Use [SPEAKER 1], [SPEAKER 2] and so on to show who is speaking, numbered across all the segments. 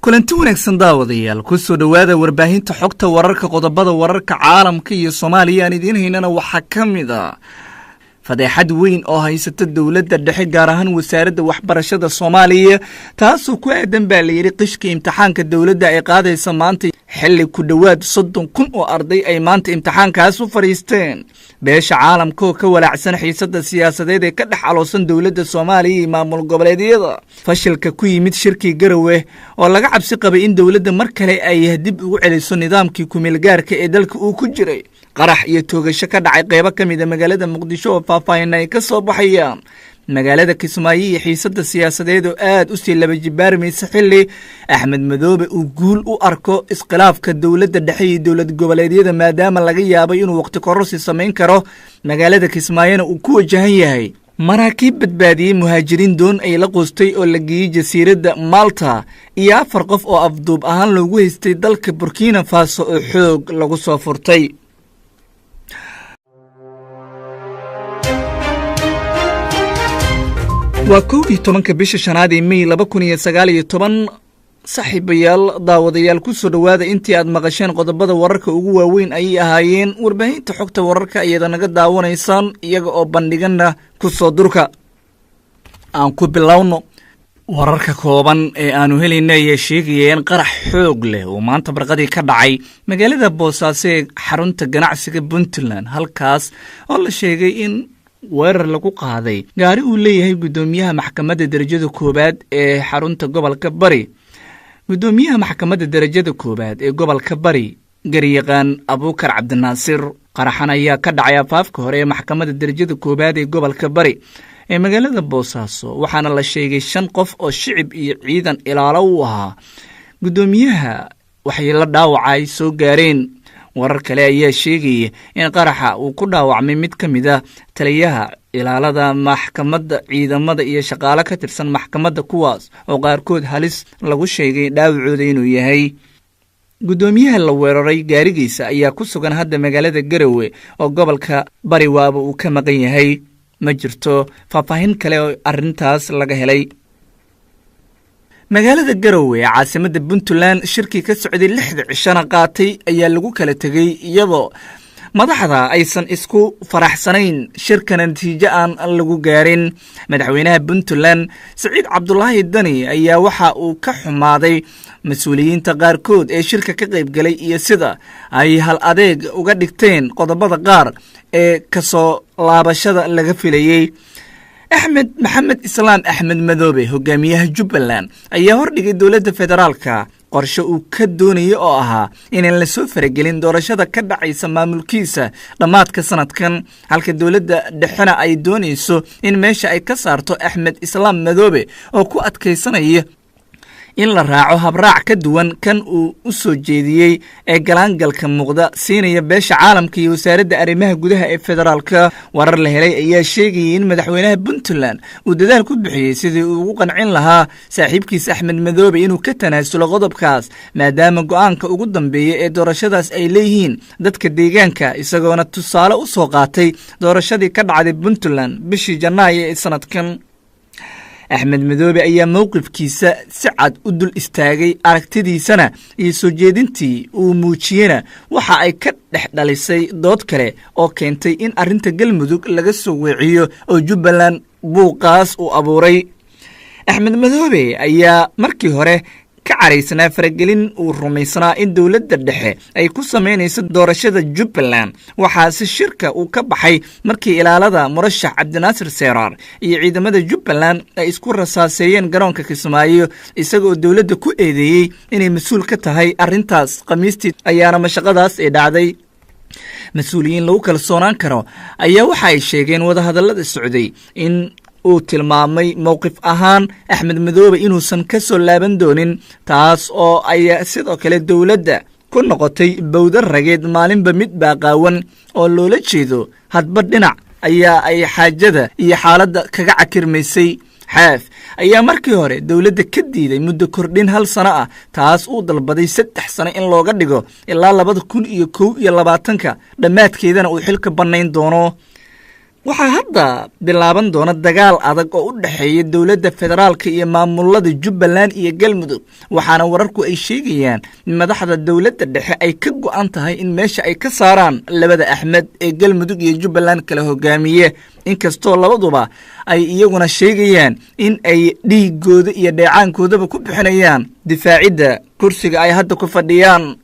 [SPEAKER 1] Kulanti wanaagsan, daawadayaal, ku soo dhowaada warbaahinta xogta wararka. Qodobada wararka caalamka iyo Soomaaliya aan idiin haynana waxaa ka mid a fadeexad weyn oo haysata dowladda dhexe, gaar ahaan Wasaaradda Waxbarashada Soomaaliya, taasoo ku aadan, baa layidhi, qishka imtixaanka dowladda ay qaadaysa maanta, xilli ku dhowaad 30,000 oo arday ay maanta imtixaankaas u fadhiisteen. Beesha caalamka oo ka walaacsan xiisadda siyaasadeed ee ka dhex aloosan dowladda Soomaaliya iyo maamul goboleedyada. Fashilka ku yimid shirkii Garowe oo laga cabsi qabay in dowladda mar kale ay dib ugu celiso nidaamkii kumeelgaarka ee dalka uu ku jiray. Qarax iyo toogasho ka dhacay qeybo ka mid a magaalada Muqdisho oo faahfaahin ay ka soo baxayaan. Magaalada Kismaayo iyo xiisadda siyaasadeed oo aad u sii laba jibaarmaysa, xilli Axmed Madoobe uu guul u arko iskhilaafka dowladda dhexe iyo dowlad goboleedyada, maadaama laga yaabay inuu waqti kororsi samayn karo, magaalada Kismaayona uu ku wajahan yahay. Maraakiib badbaadiyey muhaajiriin doon ay la quustay oo la geeyey jasiiradda Malta, iyo afar qof oo afduub ahaan loogu haystay dalka Burkina Faso oo xoog lagu soo furtay. Waa 11-ka bisha shanaad ee Mey 2019. Saaxiibayaal, daawadayaal, ku soo dhowaada. Intii aad maqasheen qodobada wararka ugu waaweyn ayay ahaayeen. Warbaahinta xogta wararka ayaad naga daawanaysaan, iyaga oo bandhiganna ku soo durka. Aan ku bilowno wararka kooban ee aanu helayna ayaa sheegaya in qarax xoog leh uu maanta barqadii ka dhacay magaalada Boosaaso ee xarunta ganacsiga Puntland, halkaas oo la sheegay in weerar lagu qaaday gaari uu leeyahay guddoomiyaha maxkamadda darajada koowaad ee xarunta gobolka Bari. Guddoomiyaha maxkamadda darajada koowaad ee gobolka Bari, garyaqaan Abuukar Cabdinaasir. Qaraxan ayaa ka dhacay afaafka hore ee maxkamadda darajada koowaad ee gobolka Bari ee magaalada Boosaaso, waxaana la sheegay shan qof oo shicib iyo ciidan ilaalo u ahaa guddoomiyaha waxay la dhaawacay soo gaareen. Warar kale ayaa sheegaya in qaraxa uu ku dhaawacmay mid ka mid a taliyaha ilaalada maxkamadda, ciidamada iyo shaqaale ka tirsan maxkamadda, kuwaas oo qaarkood halis lagu sheegay dhaawacooda inuu yahay. Guddoomiyaha la weeraray gaarigiisa ayaa ku sugan hadda magaalada Garowe oo gobolka Bari waaba uu ka maqan yahay. Ma jirto faahfaahin kale oo arrintaas laga helay. Magaalada Garowe ee caasimadda Puntland, shirkii ka socday 6da cishana qaatay ayaa lagu kala tegey, iyadoo madaxda aysan isku faraxsanayn shirkana natiijo aan lagu gaarin. Madaxweynaha Puntland Saciid Cabdulaahi Dani ayaa waxa uu ka xumaaday mas-uuliyiinta qaarkood ee shirka ka qaybgalay iyo sida ay hal adeeg uga dhigteen qodobada qaar ee kasoo laabashada laga filayey. Axmed Maxamed Islaam Axmed Madoobe, hogaamiyaha Jubbaland, ayaa hordhigay dowladda federaalka qorshe uu ka doonaya oo ahaa inaan lasoo faragelin doorashada ka dhacaysa maamulkiisa dhammaadka sanadkan, halka dowladda dhexena ay doonayso in meesha ay ka saarto Axmed Islaam Madoobe oo ku adkaysanaya in la raaco habraac ka duwan kan uu u soo jeediyey ee galaangalka muuqda siinaya beesha caalamka iyo Wasaaradda Arrimaha Gudaha ee federaalka. Warar la helay ayaa sheegayay in madaxweynaha Puntland uu dadaal ku bixiyey sidii uu ugu qancin lahaa saaxiibkiis Axmed Madoobe inuu ka tanaasulo qodobkaas, maadaama go'aanka ugu dambeeya ee doorashadaas ay leeyihiin dadka deegaanka, isagoona tusaale u soo qaatay doorashadii ka dhacday Puntland bishii Janaayo ee sanadkan. Axmed Madoobe ayaa mowqifkiisa si cad u dul istaagay, aragtidiisana iyo soo jeedintii uu muujiyena waxa ay ka dhex dhalisay dood kale oo keentay in arrinta Galmudug laga soo weeciyo oo Jubbaland buuqaas uu abuuray. Axmed Madoobe ayaa markii hore ka caraysnaa faragelin uu rumaysnaa in dowladda dhexe ay ku samaynayso doorashada Jubbaland, waxaase shirka uu ka baxay markii ilaalada murashax Cabdinaasir Seeraar iyo ciidamada Jubbaland ay isku rasaaseeyeen garoonka Kismaayo, isagaoo dowladda ku eedeeyey inay mas-uul ka tahay arrintaas. Khamiistii ayaana mashaqadaas ay dhacday. Mas-uuliyiin lagu kalsoonaan karo ayaa waxa ay sheegeen wadahadallada socday in uu tilmaamay mowqif ahaan Axmed Madoobe inuusan ka soo laaban doonin, taas oo ay sidoo kale dowladda ku noqotay bowda rageed maalinba mid baaqaawan oo loola jeedo hadba dhinac ayaa ay xaajada iyo xaaladda kaga cakirmaysay. Xaaf ayaa markii hore dowladda ka diiday muddo kordhin hal sano ah, taas uu dalbaday 3 sano in looga dhigo ilaa 2021-ka dhammaadkeedana uu xilka bannayn doono. Waxaa hadda bilaaban doona dagaal adag oo u dhexeeya dowladda federaalka iyo maamulada Jubbaland iyo Galmudug, waxaana wararku ay sheegayaan in madaxda dowladda dhexe ay ka go'an tahay in meesha ay ka saaraan labada Axmed ee Galmudug iyo Jubbaland kala hogaamiye, inkastoo labaduba ay iyaguna sheegayaan in ay dhiigooda iyo dheecaankoodaba ku bixinayaan difaacidda kursiga ay hadda ku fadhiyaan.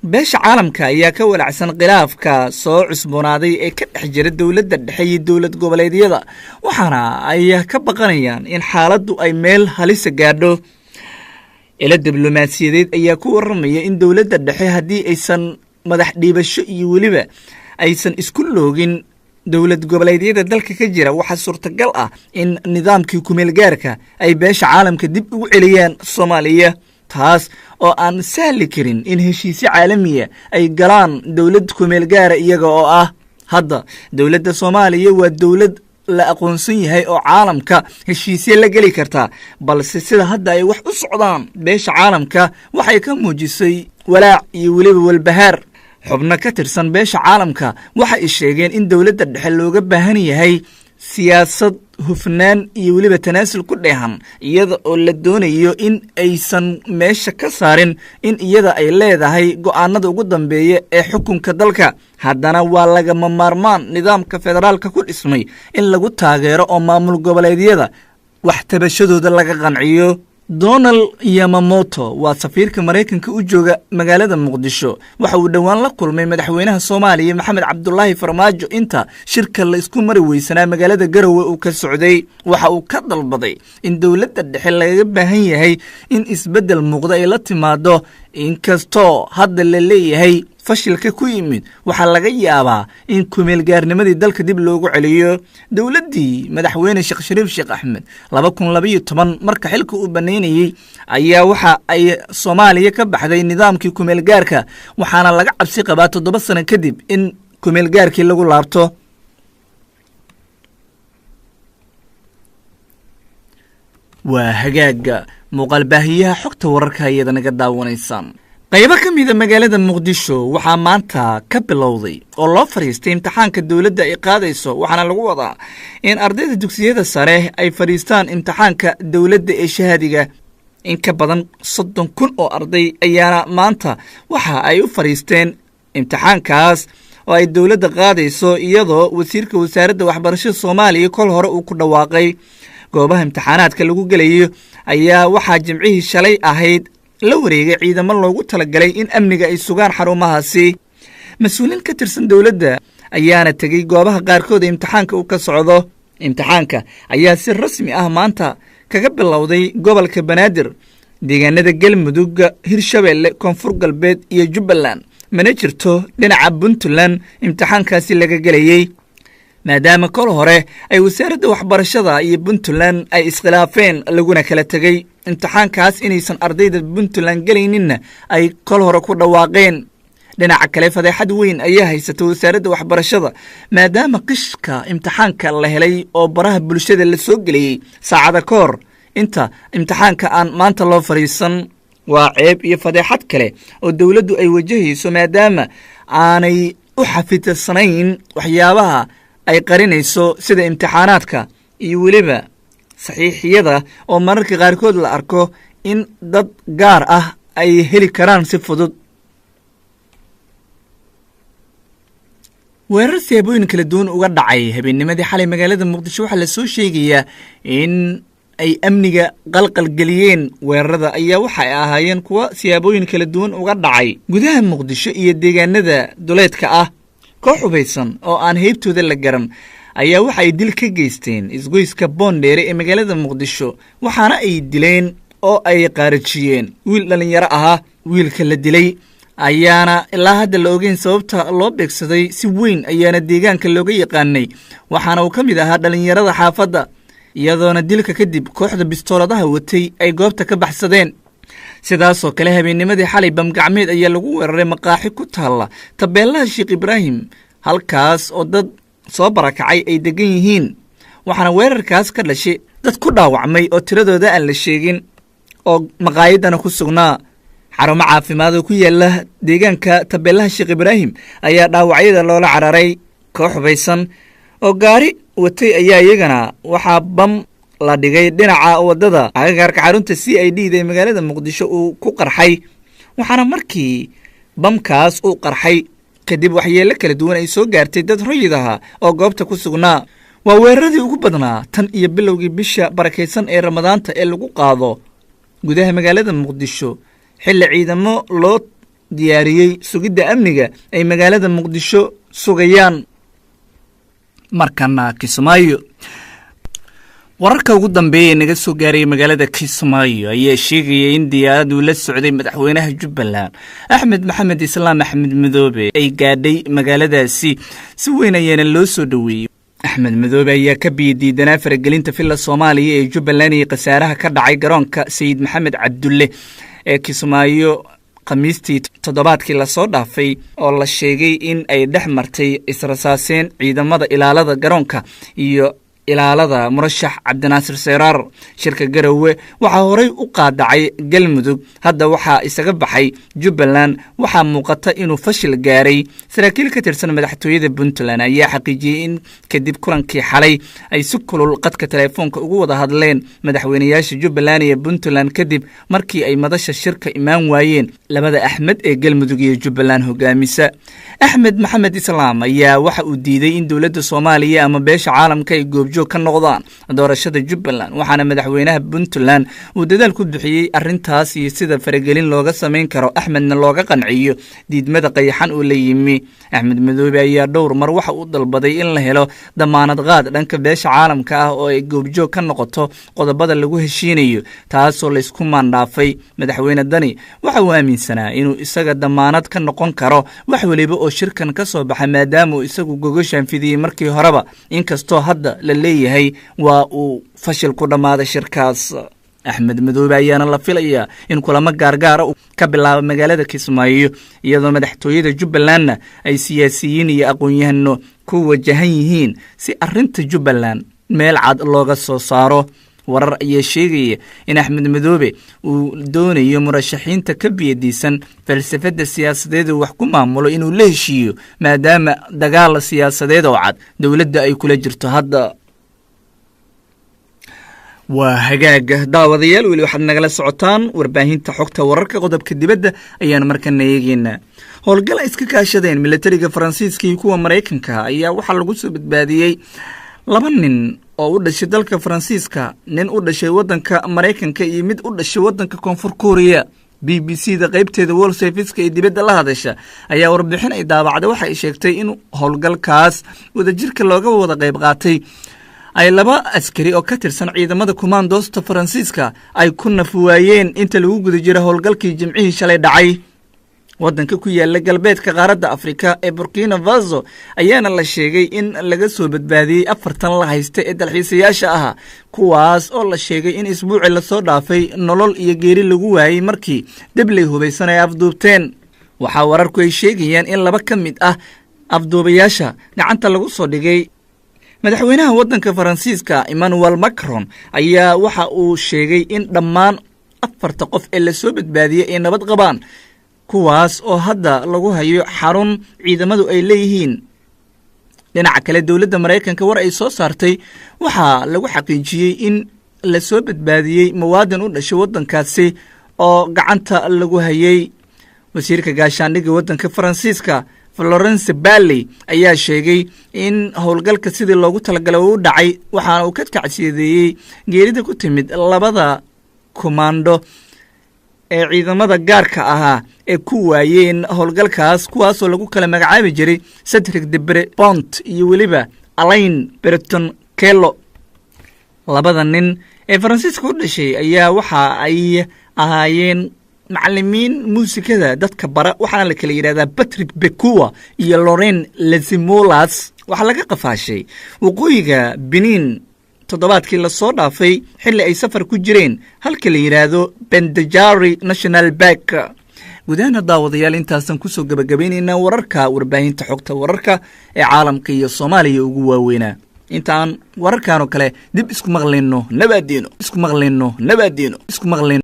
[SPEAKER 1] Beesha caalamka ayaa ka walacsan khilaafka soo cusboonaaday ee ka dhex jira dowladda dhexe iyo dowlad goboleedyada, waxaana ay ka baqanayaan in xaaladdu ay meel halisa gaadho. Ilo diblomaasiyadeed ayaa ku warramaya in dowladda dhexe haddii aysan madax dhiibasho iyo weliba aysan isku loogin dowlad goboleedyada dalka ka jira, waxaa suurtagal ah in nidaamkii kumeelgaarka ay beesha caalamka dib ugu celiyaan Soomaaliya, taas oo aan sahli karin in heshiisyo caalamiya ay galaan dowlad kumeelgaara iyaga oo ah. Hadda dowladda Soomaaliya waa dowlad la aqoonsan yahay oo caalamka heshiisyo la geli kartaa, balse sida hadda ay wax u socdaan beesha caalamka waxay ka muujisay walaac iyo weliba walbahaar. Xubno ka tirsan beesha caalamka waxa ay sheegeen in dowladda dhexe looga baahan yahay siyaasad hufnaan iyo weliba tanaasul ku dheehan, iyada oo la doonayo in aysan meesha ka saarin in iyada ay leedahay go'aanada ugu dambeeya ee xukunka dalka. Haddana waa lagama maarmaan nidaamka federaalka ku dhismay in lagu taageero oo maamul goboleedyada wax tabashadooda laga qanciyo. Donald Yamamoto waa safiirka Maraykanka u jooga magaalada Muqdisho. Waxa uu dhowaan la kulmay madaxweynaha Soomaaliya Maxamed Cabdulaahi Farmaajo inta shirka la isku mari weysanaa magaalada Garowe uu ka socday. Waxa uu ka dalbaday in dowladda dhexe lagaga baahan yahay in isbeddel muuqda ay la timaado, inkastoo hadda la leeyahay fashilka ku yimid waxaa laga yaabaa in kumeelgaarnimadii dalka dib loogu celiyo. Dowladdii madaxweyne Sheekh Shariif Sheekh Axmed 2012 marka xilka uu banaynayey ayaa waxa ay Soomaaliya ka baxday nidaamkii kumeelgaarka, waxaana laga cabsi qabaa 7 sano kadib in kumeelgaarkii lagu laabto. Waa hagaaga muuqaal baahiyaha xogta wararka ayaad naga daawanaysaan. Qaybo ka mida magaalada Muqdisho waxaa maanta ka bilowday oo loo fadhiistay imtixaanka dowladda ay qaadayso, waxaana lagu wadaa in ardayda dugsiyada sare ay fadhiistaan imtixaanka dowladda ee shahaadiga. In ka badan 30,000 oo arday ayaana maanta waxa ay u fadhiisteen imtixaankaas oo ay dowladda qaadayso, iyadoo wasiirka wasaaradda waxbarashada Soomaaliya kol hore uu ku dhawaaqay. Goobaha imtixaanaadka lagu gelayo ayaa waxaa jimcihii shalay ahayd la wareegay ciidamo loogu talagalay in amniga ay sugaan xarumahaasi. Mas-uuliin ka tirsan dowladda ayaana tegey goobaha qaarkood ee imtixaanka uu ka socdo. Imtixaanka ayaa si rasmi ah maanta kaga bilowday gobolka Banaadir, deegaanada Galmudug, Hirshabeelle, Koonfur Galbeed iyo Jubbaland. Mana jirto dhinaca Puntland imtixaankaasi laga gelayey, maadaama kol hore ay wasaaradda waxbarashada iyo Puntland ay iskhilaafeen laguna kala tegey. Imtixaankaas inaysan ardayda Puntland gelayninna ay kol hore ku dhawaaqeen. Dhinaca kale fadeexad weyn ayaa haysata wasaaradda waxbarashada, maadaama qishka imtixaanka la helay oo baraha bulshada la soo geliyey saacada ka hor inta imtixaanka aan maanta loo fadhiisan. Waa ceeb iyo fadeexad kale oo dowladdu ay wajahayso, maadaama aanay u xafidsanayn waxyaabaha ay qarinayso sida imtixaanaadka iyo weliba saxiixiyada oo mararka qaarkood la arko in dad gaar ah ay heli karaan si fudud. Weerar siyaabooyin kala duwan uga dhacay habeennimadii xalay magaalada Muqdisho waxaa lasoo sheegayaa in ay amniga qalqalgeliyeen. Weerarada ayaa waxa ay ahaayeen kuwa siyaabooyin kala duwan uga dhacay gudaha Muqdisho iyo deegaanada duleedka ah. Koox hubaysan oo aan heybtooda la garan ayaa waxa ay dil ka geysteen isgoyska Boondheere ee magaalada Muqdisho, waxaana ay dileen oo ay qaarajiyeen wiil dhallinyaro ahaa. Wiilka la dilay ayaana ilaa hadda la ogeyn sababta loo beegsaday, si weyn ayaana deegaanka looga yaqaanay, waxaana uu ka mid ahaa dhallinyarada xaafadda, iyadoona dilka kadib kooxda bistooladaha watay ay goobta ka baxsadeen. Sidaasoo kale habeennimadii xalay bamgacmeed ayaa lagu weeraray maqaaxi ku taalla tabeelaha Sheekh Ibraahim, halkaas oo dad soo barakacay ay degan yihiin, waxaana weerarkaas ka dhashay dad ku dhaawacmay oo tiradooda aan la sheegin oo maqaayadana ku sugnaa. Xarumo caafimaad oo ku yaala deegaanka tabeelaha Sheekh Ibraahim ayaa dhaawacyada loola cararay. Koox hubaysan oo gaari watay ayaa iyagana waxaa bam la dhigay dhinaca waddada agagaarka xarunta CID da ee magaalada Muqdisho uu ku qarxay, waxaana markii bamkaas uu qarxay kadib waxyeelo kala duwan ay soo gaartay dad rayid aha oo goobta ku sugnaa. Waa weeraradii ugu badnaa tan iyo bilowgii bisha barakaysan ee Ramadaanta ee lagu qaado gudaha magaalada Muqdisho, xilli ciidamo loo diyaariyey sugidda amniga ay magaalada Muqdisho sugayaan. Markana Kismaayo. Wararka ugu dambeeya ee naga soo gaarayay magaalada Kismaayo ayaa sheegaya in diyaaradu la socday madaxweynaha Jubbaland, Axmed Maxamed Islaam, Axmed Madoobe, ay gaadhay magaaladaasi, si weyn ayaana loo soo dhoweeyey. Axmed Madoobe ayaa ka biyo diidanaa faragelinta Villa Soomaaliya ee Jubbaland iyo khasaaraha ka dhacay garoonka Sayid Maxamed Cabdulle ee Kismaayo Khamiistii toddobaadkii lasoo dhaafay, oo la sheegay in ay dhex martay israsaaseen ciidamada ilaalada garoonka iyo ilaalada murashax Cabdinaasir Seyraar. Shirka Garowe waxaa horey u qaadacay Galmudug, hadda waxaa isaga baxay Jubbaland. Waxaa muuqata inuu fashil gaaray. Saraakiil ka tirsan madaxtooyada Puntland ayaa xaqiijiyey in kadib kulankii xalay ay si kulul qadka teleefoonka ugu wada hadleen madaxweynayaasha Jubbaland iyo Puntland, kadib markii ay madasha shirka imaan waayeen labada Axmed ee Galmudug iyo Jubbaland hogaamisa. Axmed Maxamed Islaam ayaa waxa uu diiday in dowladda Soomaaliya ama beesha caalamka ay goobjoog ka noqdaan doorashada Jubbaland, waxaana madaxweynaha Puntland uu dadaal ku bixiyey arrintaas iyo sida faragelin looga samayn karo, Axmedna looga qanciyo diidmada qayaxan uu la yimi. Axmed Madoobe ayaa dhowr mar waxa uu dalbaday in la helo damaanad qaad dhanka beesha caalamka ah oo ay goobjoog ka noqoto qodobada lagu heshiinayo, taasoo laysku maandhaafay. Madaxweyne Dani waxa uu aaminsanaa inuu isaga damaanad ka noqon karo wax weliba oo shirkan ka soo baxa, maadaama uu isagu gogoshan fidiyey markii horeba, inkastoo hadda la leeyahay waa uu fashil ku dhammaaday shirkaas. Axmed Madoobe ayaana la filayaa in kulamo gaargaara ka bilaaba magaalada Kismaayo, iyadoo madaxtooyada Jubbalandna ay siyaasiyiin iyo aqoon-yahano ku wajahan yihiin si arrinta Jubbaland meel cad looga soo saaro. Warar ayaa sheegaya in Axmed Madoobe uu doonayo murashaxiinta ka biyadiisan falsafadda siyaasadeed uu wax ku maamulo inuu la heshiiyo, maadaama dagaal siyaasadeed oo cad dowladda ay kula jirto hadda. Waa hagaaga, daawadayaal, weli waxaad nagala socotaan warbaahinta xogta wararka. Qodobka dibadda ayaanu markana eegeynaa. Howlgal ay iska kaashadeen milatariga Faransiiska iyo kuwa Maraykanka ayaa waxaa lagu soo badbaadiyey laba nin oo u dhashay dalka Faransiiska, nin u dhashay waddanka Maraykanka iyo mid u dhashay waddanka Koonfur Kuuriya. BBC da qaybteeda World Service-ka ee dibadda la hadasha ayaa warbixin ay daabacday waxa ay sheegtay in howlgalkaas wadajirka looga wada qayb qaatay ay laba askari oo ka tirsan ciidamada kumaandoosta Faransiiska ay ku nafwaayeen inta lagu guda jira howlgalkii Jimcihii shalay dhacay. Waddanka ku yaala galbeedka qaaradda Afrika ee Burkina Faso ayaana la sheegay in laga soo badbaadiyey 40 la haysta ee dalxiisayaasha ahaa, kuwaas oo la sheegay in isbuucii lasoo dhaafay nolol iyo geeri lagu waayey markii debley hubaysan ay afduubteen. Waxaa wararku ay sheegayaan in laba ka mid ah afduubayaasha gacanta lagu soo dhigay. Madaxweynaha waddanka Faransiiska, Emmanuel Macron, ayaa waxa uu sheegay in dhammaan afarta qof ee lasoo badbaadiyey ay nabad qabaan, kuwaas oo hadda lagu hayo xarun ciidamadu ay leeyihiin. Dhinaca kale, dowladda Maraykanka war ay soo saartay waxaa lagu xaqiijiyey in lasoo badbaadiyey muwaadin u dhashay waddankaasi oo gacanta lagu hayey. Wasiirka gaashaandhigga waddanka Faransiiska, Florence Parly, ayaa sheegay in howlgalka sidii loogu talagalay uu dhacay, waxaana uu ka tacsiyadeeyey geerida ku timid labada kumaando ee ciidamada gaarka ahaa ee ku waayeen howlgalkaas, kuwaasoo lagu kala magacaabi jiray Cedric Debre Bont iyo weliba Alain Berton Kello. Labada nin ee Faransiiska u dhashay ayaa waxa ay ahaayeen macalimiin muusikada dadka bara, waxaana la kala yidhahdaa Patrick Bekua iyo Loren Lezimolas. Waxaa laga qafaashay waqooyiga Benin toddobaadkii lasoo dhaafay, xilli ay safar ku jireen halka la yidhaahdo Bendejari National Park. Gudahaana, daawadayaal, intaasan kusoo gebagabaynaynaa wararka warbaahinta xogta wararka ee caalamka iyo Soomaaliya ugu waaweynaa. Intaan wararkan oo kale dib isku maqlayno, nabaadiino. Isku maqlayno, nabaadiino. Isku maqlayno.